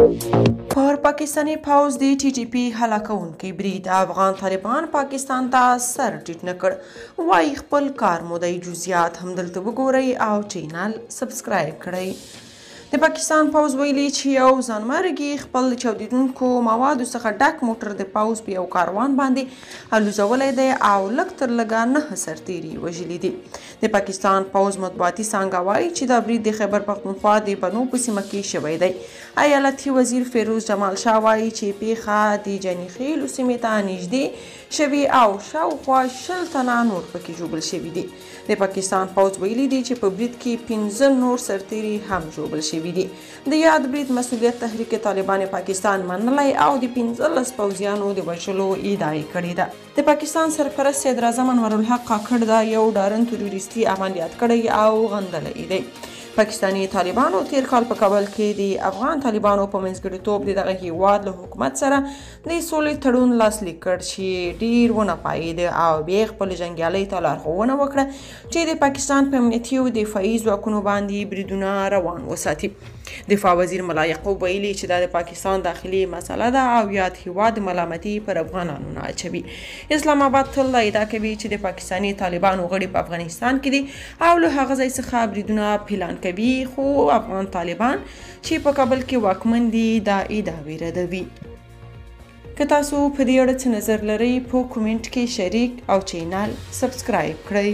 پر پاکستاني پوځ د ټي ټي پي هلاکوونکی برید، افغان طالبان پاکستان ته سر ټیټ نه کړ، وایي خپل کار مو دی. جزئیات هم دلته وګورئ او چینل سبسکرایب کړئ. د پاکستان پوځ ویلي چې یو ځانمرګي خپل چاودیدونکو موادو څخه ډک موټر د پوځ په یو کاروان باندې الوزولی دی او لږ تر لږه 9 سرتیري وژلي دي. د پاکستان پوځ مطبوعاتي څانګه وایي چې دا برید د خیبر پښتونخوا د بنو په سیمه کې شوی دی. ایالتي وزیر فیروز جمال شاه وایي چې پیښه د جني خیلو سیمې ته نږدې شوې او شاوخوا 20 تنه نور پکې ژوبل شوي دي. د پاکستان پوځ ویلي دي چې په برید کې 5 نور سرتیري هم ژوبل شوي دي. د یاد برید مسولیت تحریک طالبان پاکستان منلی او د 15 پوځیانو د وژلو ادعا یې کړې ده. د پاکستان سرپرست صدراعظم انورالحق کاکړ دا یو ډارن تروریستي عمل یاد کړی او غندلی دی. پاکستاني طالبانو تیر کال په کابل کې د افغان طالبانو په منځګړیتوب د دغه هیواد له حکومت سره د سولې تړون لاسلیک کړ چې ډیر ونه پایید او بیا خپل جنګیالۍ ته لارښوونه وکړه چې د پاکستان په امنیتي او دفاعي ځواکونو باندې بریدونه روان وساتي. دفاع وزیر ملا یعقوب ویلي چې دا د پاکستان داخلي مسله ده او یاد هیواد ملامتي پر افغانانو نه اچوي. اسلام آباد تل دا ادعا کوي چې د پاکستاني طالبانو غړي په افغانستان کې دي او له هغه ځای څخه بریدونه پلان کوي، خو افغان طالبان چې په کابل کې واکمن دي دا ادعاوې ردوي. که تاسو په دې اړه څه نظر لرئ په کومنټ کې شریک او چینل سبسکرایب کړئ.